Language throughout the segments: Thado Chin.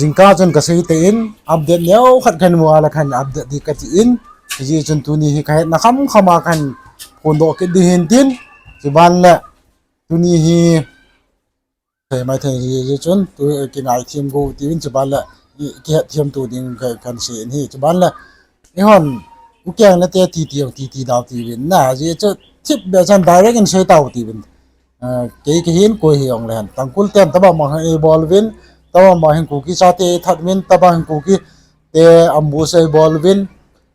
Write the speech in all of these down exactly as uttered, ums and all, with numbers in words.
Jingkah chun kasei te in, update neo khat kahin mu a le kahin update ding kati in, hijeh chun tuni hi kahetna khamkham a kahin phondoh kit ding hin tin, chuban le tuni hi thei mai thei hijeh chun tu kingaithem go tiuvin, chuban le kihetthem to ding kahin sei in hi, chuban le eihon ukeng nate titi jong titi dau tiuvin na, hijeh chun thipbeh chan direct in sei tau tiuvin. Kei kahin koi hijong le hen, Tangkhul ten tobang bang hin eibol uvin, tobang bang hin Kuki chate eithat uvin, tobang hin Kuki te ambush eibol uvin,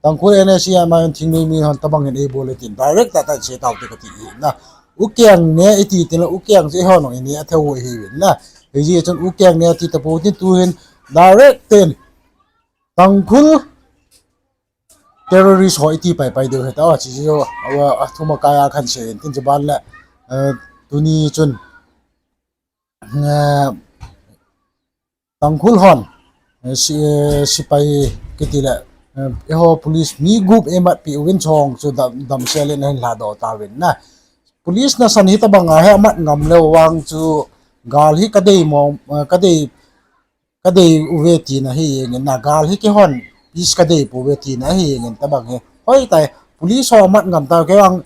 Tangkhul N S C N a hin thingnoi mi hon tobang hin eibol e tin direct tah tah in sei taute kati hi na. Ukeng ne iti tin le ukeng chu eihon jong ineh thei u ahiuvin na. Hijeh chun ukeng ne ati tapou tin, tu hin direct ten Tangkhul terrorist ho iti paipai diu ahi ta, chuche chu athumakai a kahin sei in tin, chuban le tuni chun Tangkhul hon sepai kiti le eiho police mi gup eimatpeh uvin, chong chu damsel in ahin lhadoh tauvin na. Police nasan hitobang a hi amat ngam leu vang chu gal hi kadei mo, kadei kadei uve tina ahi jengin na, gal hi keihon peace kadei pouve tina ahi jengin tobang hi. Hoitai, police ho amat ngam tau, kei vang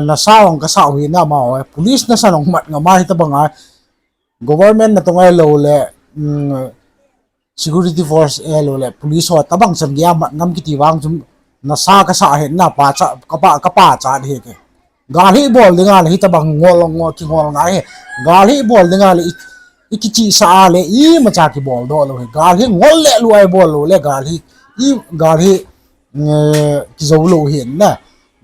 nasa jong kasah u hi na, amaho police nasan jong mat ngam a hitobang a government natong ahiloule security force ahiloule police ho tobang chan geiya mat ngam kiti vang chu nasa kasah ahi na, kapa, kapachat ahi ke. Gal hi ibol dinga le hitobang ngol ngol kingol ngai hi. Gal hi ibol dinga le ikichihsah a le imacha kiboldoh lou hi. Gal hi ngol le lu a ibol lou le gal hi, gal hi kijou lou hi na.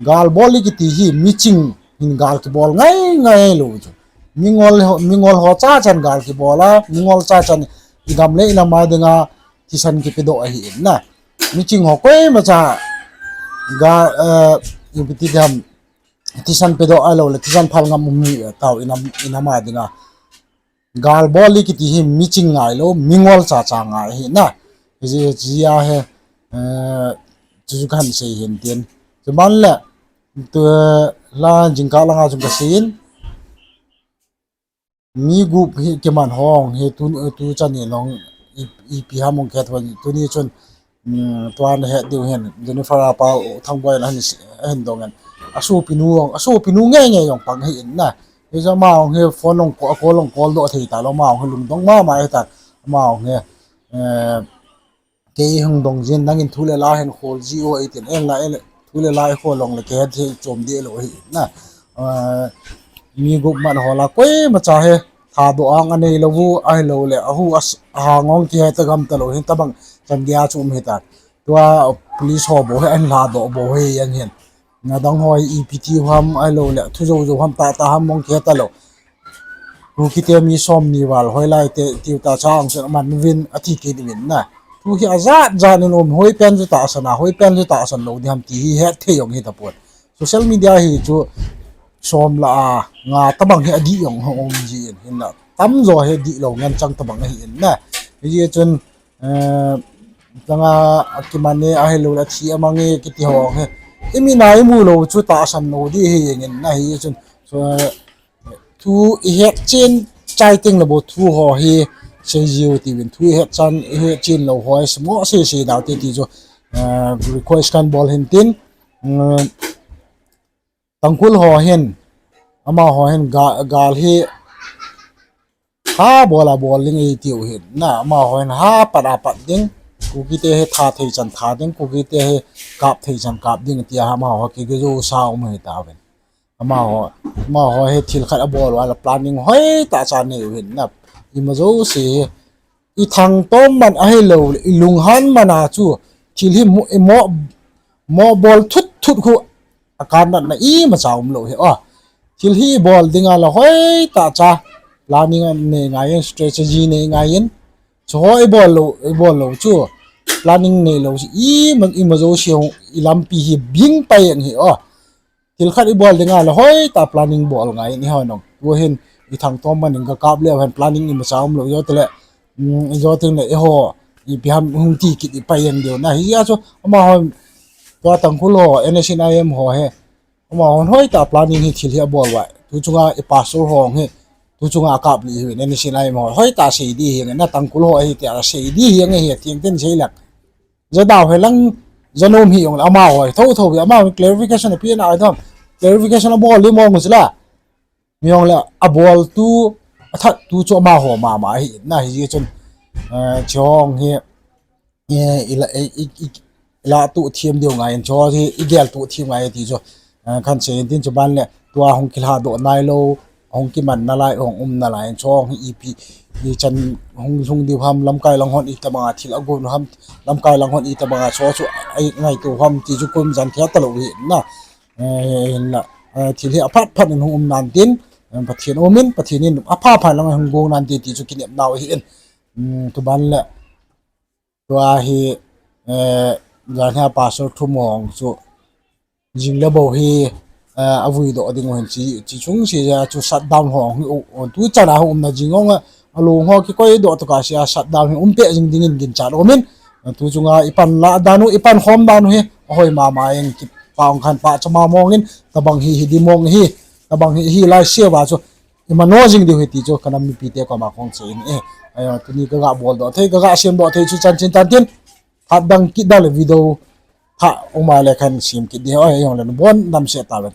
Gal bol hi kiti hi miching hin gal kibol ngai ngai lou chu. Mingol, mingol ho cha chan gal kibol a, mingol cha chan igam le inam a dinga thisan kipedoh ahi in na. Miching ho koimacha ga, ipi ti diham, thisan pedoh ahiloule thisan phal ngam um hi tau, inam a dinga. Gal bol hi kiti hi miching ngailou, mingol chacha ngai ahi na. Hijeh a hi chuchu kahin sei hin tin. Chuban le tu la jingkah langa chun kasei in, mi gup hi kiman ho hi tu, tuchan in jong ipi ham hung kihet uvin, tuni chun tua nahet diu hin Jennifer a pa Thangboi in ahin dong in, asopinu, asopinu ngeingei jong pang ahi in na. Hichu ama jong hi phone jong call jong call doh thei talou, ama jong hi lungdong mama ahitan, ama jong hi kei hung dong jin, nangin thu le la hin khol ji o eitin, ahinla thu le la ikhol jongle kihet thei chom deh lou ahi na. Mi gup man ho la koimacha hi thadoh ang aneilou u ahiloule ahu ahang jong kihet gam talou hin tobang chan geiya chu um hitan. Tua police ho bou hi ahin lhadoh bou hi jeng hin, adang ho hi ipi ti u ham ahiloule thu jou jou ham tahtah ham jong kihet talou. Kukite mi somni val hoilai te tiu ta cha ang chun aman uvin ati kit uvin na. Thu hi ajat jat in um, hoipen chu tahsan a, hoipen chu tahsan lou diham ti hi hetthei jong hitapon. Social media hi chu som lah a nga tobang hi adih jong um ji in, hinla tamjo hi dihlou ngen chang tobang ahi in na. Hijeh chun langa akiman e ahiloule athi amang e kiti ho hi imit a imu lou chu tahsan lou ding ahi jengin na, hijeh chun thu ihet chen chai tengle bou thu ho hi sei jiu tiuvin, thu ihet chan ihet chen lou ho hi simo sei sei daute ti chu request kahin bol hin tin. Tangkhul ho hin, amaho hin gal hi ha bol a bol ding eitiu hin na, amaho hin ha pat a pat ding, Kukite hi tha thei chan tha ding, Kukite hi kap thei chan kap ding tia amaho kigejousa um hitauvin. Amaho hi thil khat abol uva le planning hoitah cha anei u hin na, ima jouse hi ithangtom man ahiloule ilunghan man a chu thil hi moh bol thut thut khu akanatna imacha umlou hi. Thil hi ibol dinga le hoitah cha planning anei ngai in, strategy nei ngai in, chuho ibol lou chu planning neilou chu ima jouse ilampi hi bing pai jeng hi. Thil khat ibol dinga le hoitah planning bol ngai in, ihon jong tu hin ithangtom man in gakap leu hen planning imacha umlou, ijou teng le, ijou teng le eiho ipi ham hung ti kit ipai jeng diu na, hijeh a chu amaho, tua Tangkhul ho, N S C N I M ho hi amahon hoitah planning hi thil hi abol uva, tu chunga i pastor ho hi tu chunga akap lih hiuvin, N S C N I M ho hoitah sei di hiuvin, na Tangkhul ho ahi tia sei di hiuvin, ahi thengten sei leng. Jadau hilang, janom hijongle amaho thouthou hi, amaho clarification ape na ahi thou. Clarification abol di mong chu la. Hijongle aboltu, athattu chu amaho mama ahi na, hijeh chun, eh, chong hi, eh, ila, eh, i, i, ila tuh them diu ngai in, chu hi igel tuh them ngai ti chu, eh, kahin sei in tin, chuban le tua hung kilhadoh nailou, hung kiman nalai, hung um nalai in, chong hi ipi, ichan hung lhung diu ham, lamkai lang hon itobanga thil agon u ham, lamkai lang hon itobanga chu chu angaito u ham ti chu kum jan thei talou hi na. Eh, hinla, eh, thil hi aphat phat in hung um nan tin, eh, Pathen umin, Pathen in apha pha lang hung gong nan tin ti chu kinepnau ahi in. Um, chuban le, tua hi, eh, janhia pastor thum hong chu, jing le bou hi, eh, avuidoh ding u hin chi, chi chung si ja chu shutdown hong hi u, u, tu chana hung umna jing hong a, alung ho kikoidoh toh kasi a shutdown hi umpeh jing dingin ginchat umin, eh, tu chunga ipan lah dan u, ipan khom dan u hi ahoi mama in, kipa hung kahin pachat ma mongin, tobang hi hi di mong hi, tobang hi hi lai seuva chu imano jing diu hi ti chu kanam mipite koma kahung sei in, eh, eh, tuni kaga boldoh thei, kaga semdoh thei chu chanchin tantin, phat dang kit dang le video thah um a le kahin sem kit di, eh, hijongle nabon damsel tauvin.